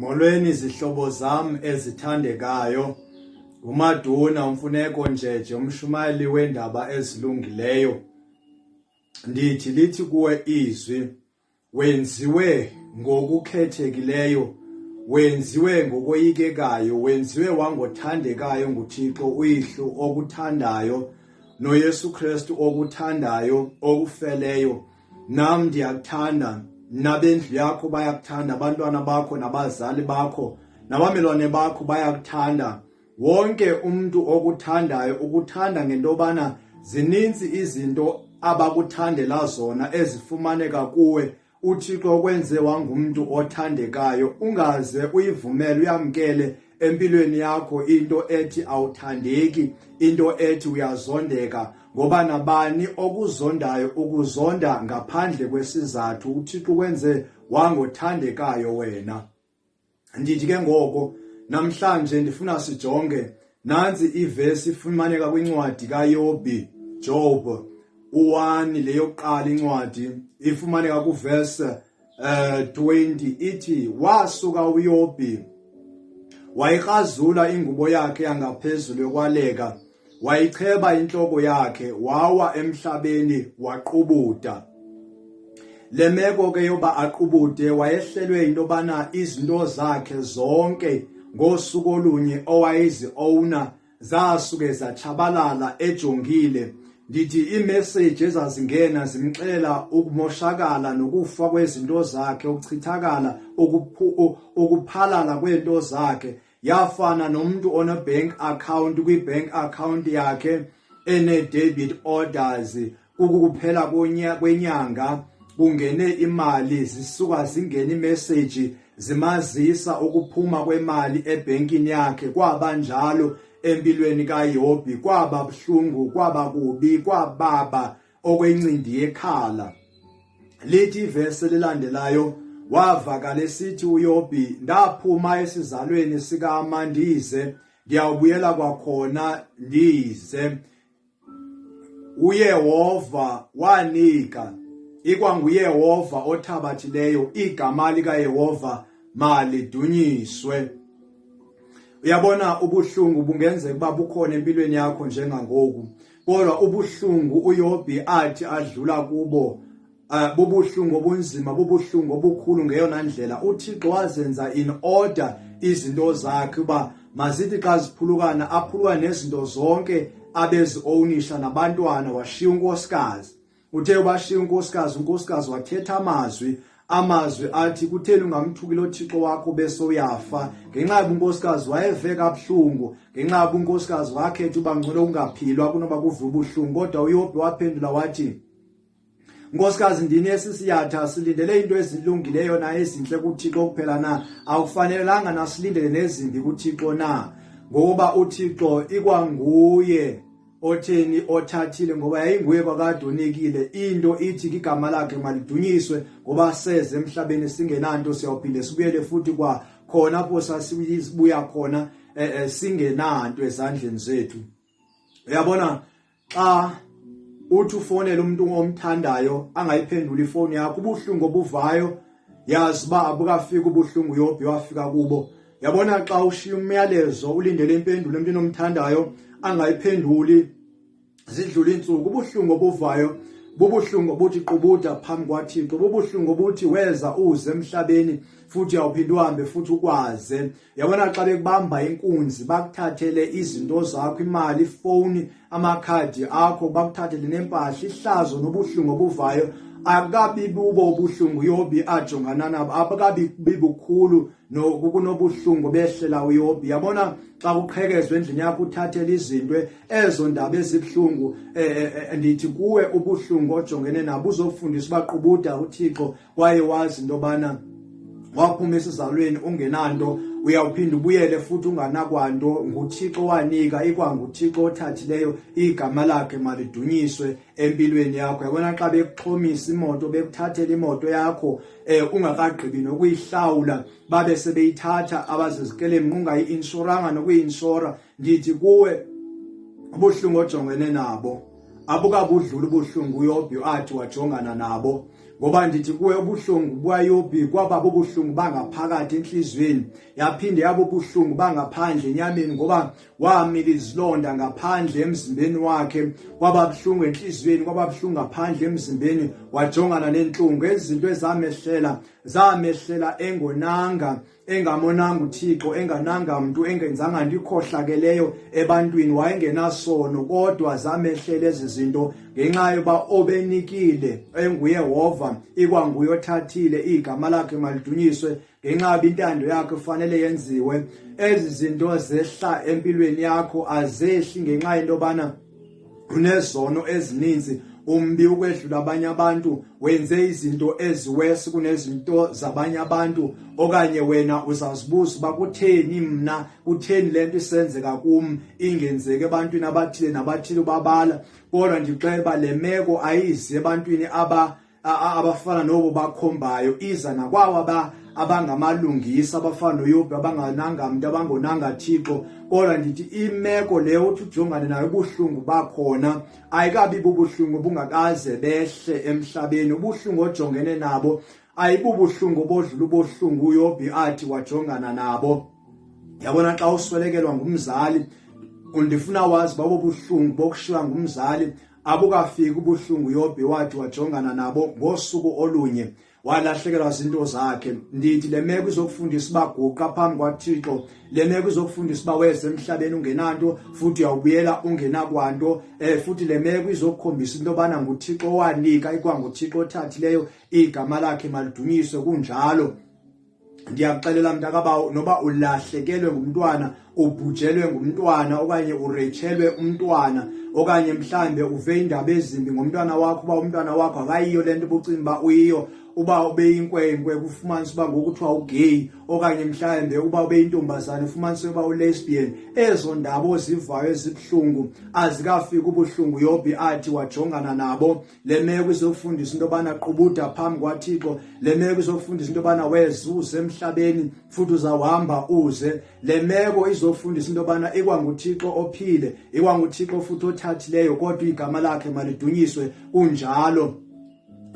Molweni zihlobo zam ezithandekayo. NguMaduna uMfuneko Njeje, umshumayeli weendaba ezilungileyo. Ndithi lithi kuwe izwi, wenziwe ngokukhethekileyo, wenziwe ngokoyikekayo, wenziwe wangothandekayo nguThixo uYihlo okuthandayo noYesu Kristu okuthandayo, okufeleyo. Nam ndiyakuthanda, nabendlu yakho bayakuthanda, abantwana bakho nabazali bakho nabamelwane bakho bayakuthanda. Wonke umntu okuthandayo ukuthanda ngentobana zininzi izinto abakuthandela zona ezifumaneka kuwe. UThixo ukwenze wangumntu othandekayo. Ungaze uyivumele uyamkele empilweni yakho into ethi awuthandeki, into ethi uyazondeka, ngoba nabani okuzondayo ukuzonda ngaphandle kwesizathu. UThixo ukwenze wangothandekayo wena. Ndithi ke ngoko namhlanje ndifuna sijonge nantsi ivesi ifumaneka kwincwadi kaYobhi, Job u-1, le yokuqala incwadi ifumaneka kuvesi 20, ithi wasuka uYobhi wayikrazula ingubo yakhe yangaphezulu yokwaleka, wayicheba intloko yakhe, wawa emhlabeni waqubuda. Le meko ke yoba aqubude, wayehlelwe into yobana izinto zakhe zonke ngosuku olunye owayezi-owna zasuke zatshabalala ejongile. Ndithi iimeseji ezazingena zimxelela ukumoshakala nokufa kwezinto zakhe, ukuchithakala, ukuphalala kweento zakhe. Yafana nomntu one-bank account, kwi-bank account yakhe ene-debit orders, kukuphela kwenyanga kungene imali, zisuka zingene imeseji zimazisa ukuphuma kwemali ebhenkini yakhe. Kwaba njalo empilweni kaYobhi, kwaba buhlungu, kwaba kubi, kwababa okwencindi yekhala. Lithi ivesi elilandelayo, wavakala esithi uYobhi, ndaphuma esizalweni sikaMandize, ndiyawubuyela kwakhona ndize. UYehova wanika, ikwanguYehova othabathileyo, igama likaYehova malidunyiswe. Uyabona, ubuhlungu bungenzeka uba bukhona empilweni yakho njengangoku, kodwa ubuhlungu uYobhi athi adlula kubo bubuhlungu obunzima, bubuhlungu obukhulu ngeyona ndlela. UThixo wazenza in order izinto zakhe uba mazithi xa ziphulukana, aphulukane nezinto zonke abezi-ownisha nabantwana, washiya unkosikazi. Uthe ubashiya unkosikazi, unkosikazi wathetha amazwi athi, kutheni ungamthuki lo Thixo wakho bese uyafa? Ngenxa yoba unkosikazi wayeve kabuhlungu, ngenxa yoba unkosikazi wakhetha uba ngcono kungaphilwa kunoba kuve ubuhlungu. Kodwa uYobhi waphendula wathi, Nkosikazi ndini esisiyatha, silindele into ezilungileyo na ezintle kuThixo kuphela na? Akufanelanga na silindele nezimbi kuThixo na? Ngokuba uThixo ikwanguye otheni othathile, ngoba yayinguye kwakade onikile. Into ithi igama lakhe malidunyiswe, ngoba seze emhlabeni singenanto, siyawuphinde sibuyele futhi kwa khona apho sasibuya khona singenanto ezandleni zethu. Uyabona, xa uthi ufonele umuntu omthandayo angayiphenduli ifoni yakho, ubuhlungu obuvayo yazi uba abukafiki ubuhlungu uYobhi wafika kubo. Yabona, xa ushiya umyalezo ulindele impendulo emntwini omthandayo angayiphenduli, zidlula iintsuku, ubuhlungu obuvayo bubuhlungu obuthi qubuda phambi kwaThixo, bubuhlungu obuthi weza uze emhlabeni futhi uyawuphinda uhambe futhi ukwaze. Yabona, xa bekubamba inkunzi bakuthathele izinto zakho, imali, ifowuni, amakhadi akho, bakuthathele nempahla, ihlazo nobuhlungu obuvayo akukabi bubo ubuhlungu uYobhi ajongana nabo, akukabi bibukhulu kunobuhlungu behlela uYobhi. Yabona, xa kuqhekezwe endlini yakho uthathele izinto, ezo ndaba ezibuhlungu, ndithi kuwe ubuhlungu ojongene nabo uzofundisa uba qubuda uThixo, kwaye wazi into yobana waphuma esizalweni ungenanto, uyawuphinda ubuyele futhi unganakwanto. NguThixo wanika, ikwanguThixo othathileyo, igama lakhe malidunyiswe empilweni yakho. Yabona, xa bekuxhomisa imoto, bekuthathela imoto yakho ungakagqibi nokuyihlawula, babe sebeyithatha abazizikelemi ungayi-inshoranga nokuyi-inshora, ndithi kuwe ubuhlungu ojongene nabo abukabudluli ubuhlungu uYobhi athi wajongana nabo. Ngoba ndithi kuwe ubuhlungu bukaYobhi kwaba bubuhlungu bangaphakathi enhliziyweni, yaphinde yaba ubuhlungu bangaphandle enyameni, ngoba wamila izilonda ngaphandle emzimbeni wakhe. Kwaba buhlungu enhliziyweni, kwaba buhlungu ngaphandle emzimbeni, wajongana nenhlungu. Izinto ezamehlela zamehlela engonanga, engamonanga uThixo, engananga mntu, engenzanga nto ikhohlakeleyo ebantwini, wayengenasono, kodwa zamehlela ezi zinto ngenxa yoba obenikile enguYehova ikwanguye othathile, igama lakhe malidunyiswe, ngenxa yoba intando yakhe kufanele yenziwe. Ezi zinto zehla empilweni yakho azehli ngenxa yento yobana unezono ezininzi, umbi ukwedlula abanye abantu, wenze izinto eziwesi kunezinto zabanye abantu, okanye wena uzazibuza uba kutheni mna, kutheni le nto isenzeka kum ingenzeki ebantwini abathile nabathile ubabala. Kodwa ndixela uba le meko ayizi ebantwini abafana nobo bakhombayo, iza nakwawo abangamalungisa abafana noYobhi, abangananga mntu, abangonanga Thixo. Kodwa ndithi imeko leyo uthi ujongane nayo, ubuhlungu bakhona ayikabi bubuhlungu bungakaze behle emhlabeni. Ubuhlungu ojongene nabo ayibubuhlungu obodlula ubuhlungu uYobhi athi wajongana nabo. Yabona, xa uswelekelwa ngumzali, undifuna wazi babo buhlungu bokushiywa ngumzali abukafiki ubuhlungu Yobhi wathi wajongana nabo ngosuku olunye, walahlekelwa zinto zakhe. Ndithi le meko izokufundisa uba guqa phambi kwaThixo, le meko izokufundisa uba weze emhlabeni ungenanto futhi uyawubuyela ungenakwanto, futhi le meko izokukhombisa into yobana nguThixo owanika, ikwanguThixo othathileyo, igama lakhe malidunyiswe. Kunjalo, ndiyakuxelela mntakabawo, noba ulahlekelwe ngumntwana, ubhujelwe ngumntwana, okanye uretshelwe umntwana, okanye mhlambe uve indaba ezimbi ngomntwana wakho, uba umntwana wakho akayiyo le nto ubucinga uba uyiyo, uba ubeyinkwenkwe kufumanisa uba ngoku kuthiwa ugay, okanye mhlambe uba ubeyintombazane ufumanise uba ulesbian. Ezo ndaba ozivayo ezibuhlungu azikafiki ubuhlungu Yobhi athi wajongana nabo. Le meko izokufundisa into yobana qubuda phambi kwaThixo. Le meko izokufundisa into yobana wezuze emhlabeni futhi uzawuhamba uze. Le meko izokufundisa into yobana ikwanguThixo ophile, ikwanguThixo futhi othathileyo, kodwa igama lakhe malidunyiswe. Kunjalo,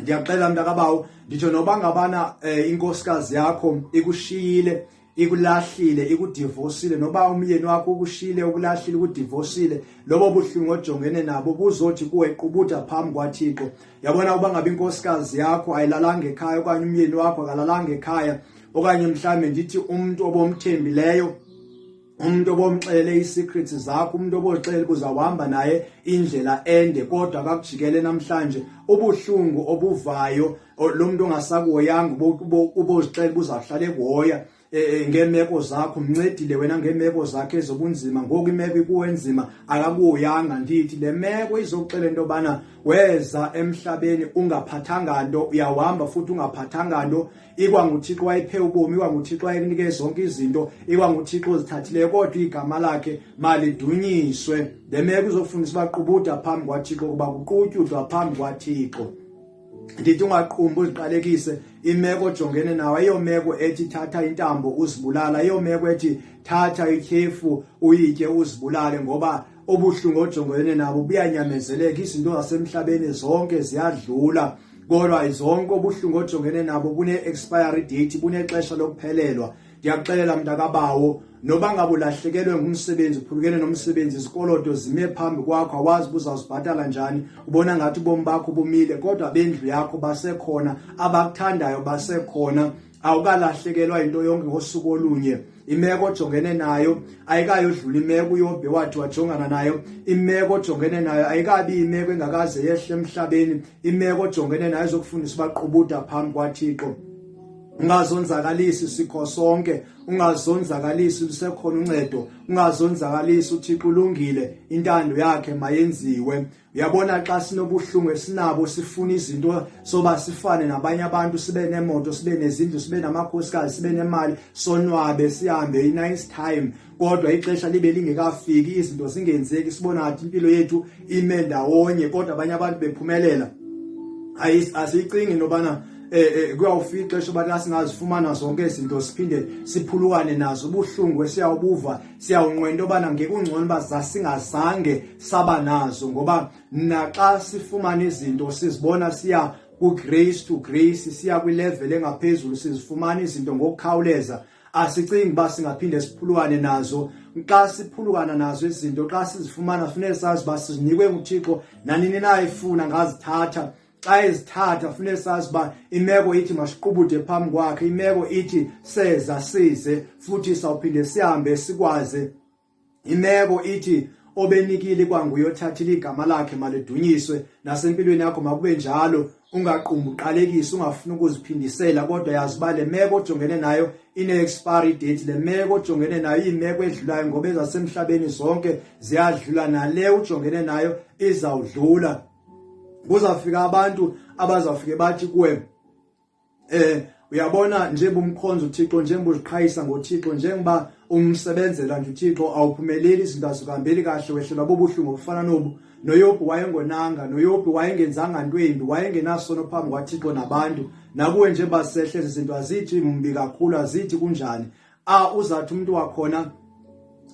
ndiyakuxelela mntakabawo, nditsho noba ngabana inkosikazi yakho ikushiyile, ikulahlile, ikudivosile, noba umyeni wakho ukushiyile, ukulahlile, ukudivosile, lobo buhlungu ojongene nabo buzothi kuwe qubuda phambi kwaThixo. Yabona, uba ngabe inkosikazi yakho ayilalanga ekhaya, okanye umyeni wakho akalalanga ekhaya, okanye mhlawumbe ndithi umuntu obomthembileyo, umuntu obomxelele ii-secrets zakho, umuntu oboxelela uzawuhamba naye indlela ende, kodwa akakujikele namhlanje, ubuhlungu obuvayo lo muntu ongasakuhoyanga ubozixela ubuzawuhlala ekuhoya ngeemeko zakho, mncedile wena ngeemeko zakhe ezobunzima, ngoku imeko ikuwenzima akakuhoyanga. Ndithi le meko izokuxela into yobana weza emhlabeni ungaphathanga nto, uyawuhamba futhi ungaphathanga nto. IkwanguThixo wayephe ubomi, ikwanguThixo wayekunike zonke izinto, ikwanguThixo ozithathileyo, kodwa igama lakhe malidunyiswe. Le meko izokufundisa uba qubuda phambi kwaThixo, kuba kuqutyudwa phambi kwaThixo. Ndithi ungaqumbi uziqalekise. Imeko ojongene nawo ayiyomeko ethi thatha intambo uzibulala, ayiyomeko ethi thatha ityhefu uyitye uzibulale, ngoba ubuhlungu ojongene nabo buyanyamezeleka. Izinto zasemhlabeni zonke ziyadlula, kodwa zonke ubuhlungu ojongene nabo bune-expiry date, bunexesha lokuphelelwa. Ndiyakuxelela mntakabawo, noba ngabe ulahlekelwe ngumsebenzi, uphulukene nomsebenzi, izikoloto zime phambi kwakho, awazi uba uzawuzibhatala njani, ubona ngathi ubomi bakho bumile, kodwa bendlu yakho basekhona, abakuthandayo basekhona. Awukalahlekelwa yinto yonke ngosuku olunye. Imeko ojongene nayo ayikayodlula imeko uYobhi wathi wajongana nayo. Imeko ojongene nayo ayikabi imeko engakaze yehle emhlabeni. Imeko ojongene nayo izokufundisa uba qubuda phambi kwaThixo. Ungazonzakalisi, sikho sonke. Ungazonzakalisi, lusekhona uncedo. Ungazonzakalisi, uThixo ulungile, intando yakhe mayenziwe. Uyabona, xa sinobuhlungu esinabo sifuna izinto soba sifane nabanye abantu, sibe nemoto, sibe nezindlu, sibe namakhosikazi, sibe nemali, sonwabe, sihambe i-nice time, kodwa ixesha libe lingekafiki, izinto zingenzeki, sibona ngathi impilo yethu ime ndawonye, kodwa abanye abantu bephumelela. Asiyicingi nobana kuyawufika ixesha uba singazifumana zonke izinto, siphinde siphulukane nazo. Ubuhlungu esiyawubuva siyawunqwena into yobana ngekungcono uba zasingazange saba nazo, ngoba naxa sifumana izinto sizibona siya ku-grace to grace, siya kwilevel engaphezulu, sizifumana izinto ngokukhawuleza. Asicingi uba singaphinde siphulukane nazo. Xa siphulukana nazo izinto, xa sizifumana, funeke sazi uba sizinikwe nguThixo. Nanini na efuna ngazithatha. Xa ezithatha, funeke sazi uba imeko ithi masiqubude phambi kwakhe, imeko ithi seza size futhi sawuphinde sihambe sikwazi. Imeko ithi obenikile kwanguye othathile, igama lakhe malidunyiswe. Nasempilweni yakho makube njalo, ungaqumbi uqalekise, ungafuni ukuziphindisela, kodwa yazi uba le meko ojongene nayo ine-expiry date. Le meko ojongene nayo iyimeko edlulayo, ngoba ezasemhlabeni zonke ziyadlula, nale ujongene nayo izawudlula. Kuzawufika abantu abazawufike bathi kuwe, uyabona, njengoba umkhonza uThixo, njengoba uziqhayisa ngoThixo, njengoba umsebenzela nje uThixo, awuphumeleli, izinto azikuhambeli kahle, wehlelwa bubuhlungu obufana nobu. NoYobhi wayengonanga, noYobhi wayengenzanga nto embi, wayengenasono phambi kwaThixo nabantu. Nakuwe njengoba sehle ezi zinto, azithi mbi kakhulu, azithi kunjani. A uzathi umuntu wakhona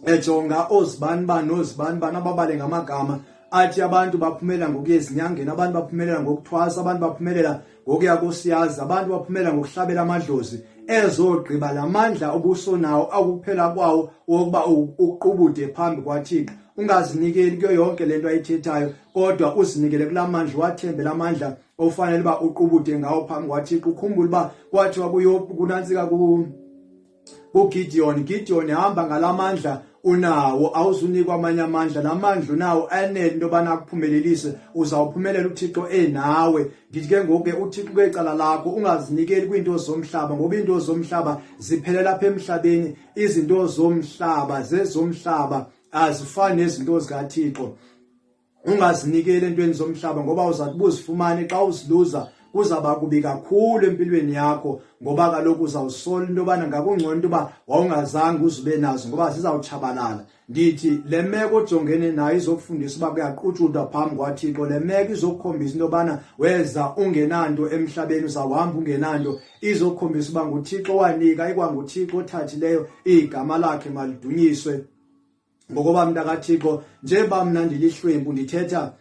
ejonga oozibani bani noozibani bani ababale ngamagama, athi abantu baphumela ngokuya ezinyangeni, abantu baphumelela ngokuthwasa, abantu baphumelela ngokuya kosiyazi, abantu baphumela ngokuhlabela amadlozi. Ezogqiba la mandla obusonawo akuphela kwawo wokuba uqubude phambi kwaThixo, ungazinikeli kuyo yonke lento ayithethayo, kodwa uzinikele kula mandla, wathembe la mandla ofanele uba uqubude ngawo phambi kwaThixo. Ukhumbule uba kwathiwa kunantsika kuGideon, Gideon, hamba ngalamandla unawo, awuzunikwa amanye amandla, lamandla unawo anele into yobana akuphumelelise, uzawuphumelela uThixo enawe. Ndithi ke ngoku ke uThixo kwecala lakho, ungazinikeli kwiinto zomhlaba, ngoba iinto zomhlaba ziphelela apha emhlabeni. Izinto zomhlaba zezomhlaba, azifani nezinto zikaThixo. Ungazinikeli entweni zomhlaba, ngoba uza kubuzifumane xa uziluza kuzaba kubi kakhulu empilweni yakho, ngoba kaloku uzawusola into yobana ngakungcono into yoba wawungazange uzube nazo, ngoba zizawutshabalala. Ndithi le meko ojongene nayo izokufundisa uba kuyaqutshulwa phambi kwaThixo. Le meko izokukhombisa into yobana weza ungenanto emhlabeni, uzawuhamba ungenanto. Izokukhombisa uba nguThixo owanika, ikwanguThixo othathileyo, igama lakhe malidunyiswe. Ngokuba mntakaThixo, njengoba mna ndilihlwempu, ndithetha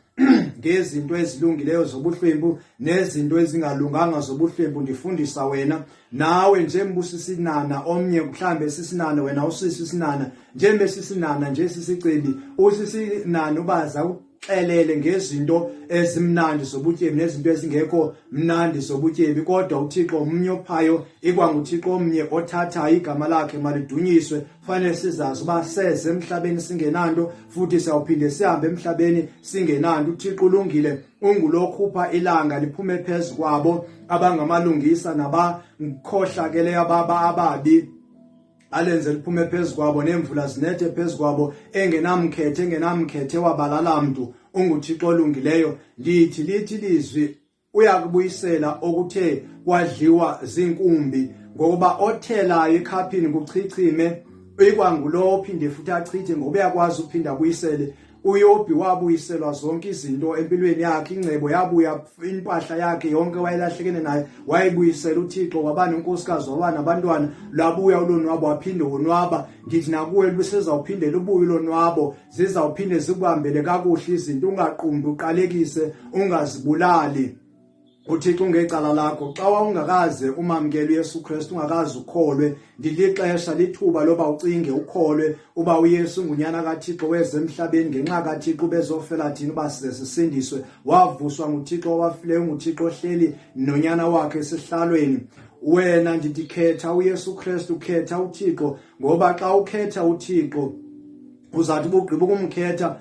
ngezinto ezilungileyo zobuhlwempu nezinto ezingalunganga zobuhlwempu, ndifundisa wena. Nawe njengoba usisinana, omnye mhlambe sisinana, wena usisisinana, njengoba sisinana nje sisicebi, usisinana ubaza xelele ngezinto ezimnandi zobutyebi nezinto ezingekho mnandi zobutyebi. Kodwa uThixo umnye ophayo, ikwanguThixo omnye othathayo, igama lakhe malidunyiswe. Fanele sizazi uba seze emhlabeni singenanto, futhi siyawuphinde sihambe emhlabeni singenanto. UThixo ulungile, ungulokhupha ilanga liphume phezu kwabo abangamalungisa nabakhohlakeleyo, ababa ababi, alenze liphume phezu kwabo, neemvula zinethe phezu kwabo, engenamkhethe, engenamkhethe wabalala mntu. UnguThixo olungileyo. Ndithi lithi lizwi uyakubuyisela okuthe kwadliwa zinkumbi, ngokuba othelayo ekhaphini kuchichime ikwangulo ophinde futhi achithe, ngoba uyakwazi uphinda abuyisele. UYobhi wabuyiselwa zonke izinto empilweni yakhe, ingcebo yabuya, impahla yakhe yonke wayelahlekene nayo wayibuyisela uThixo, waba nonkosikazi, waba nabantwana, lwabuya ulonwabo, waphinde wonwaba. Ndithi nakuwe lusezawuphinde lubuye ulonwabo, zizawuphinde zikuhambele kakuhle izinto. Ungaqumbi uqalekise, ungazibulali. UThixo ungecala lakho. Xa wawungakaze umamkele uYesu Kristu, ungakaze ukholwe, ndilixesha lithuba loba ucinge ukholwe uba uYesu ngunyana kaThixo, weze emhlabeni ngenxa kaThixo, ubezofela thina uba size sisindiswe, wavuswa nguThixo owafileyo, unguThixo ohleli nonyana wakhe esihlalweni. Wena ndithi khetha uYesu Kristu, khetha uThixo, ngoba xa ukhetha uThixo, uzathi ubugqiba ukumkhetha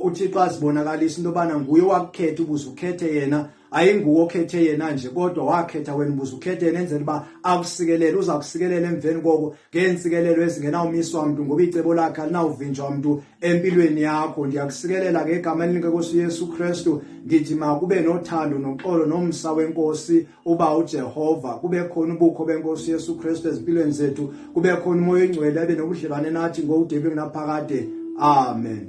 uThixo azibonakalisa into yobana nguye owakukhetha ukuze ukhethe yena. Ayinguwe okhethe yena nje, kodwa wakhetha wena ubuze ukhethe yena, enzela uba akusikelele. Uza kusikelela emveni koko ngeentsikelelo ezingenawumiswa mntu, ngoba icebo lakhe alinawuvinjwa mntu empilweni yakho. Ndiyakusikelela ngegama elinkenkosi Yesu Kristu. Ndithi makube nothando noxolo nomsa wenkosi uba uJehova, kube khona ubukho benkosi Yesu Kristu ezimpilweni zethu, kube khona uMoya oyiNgcwele abe nobudlelwane nathi ngokude kube ngunaphakade. Amen.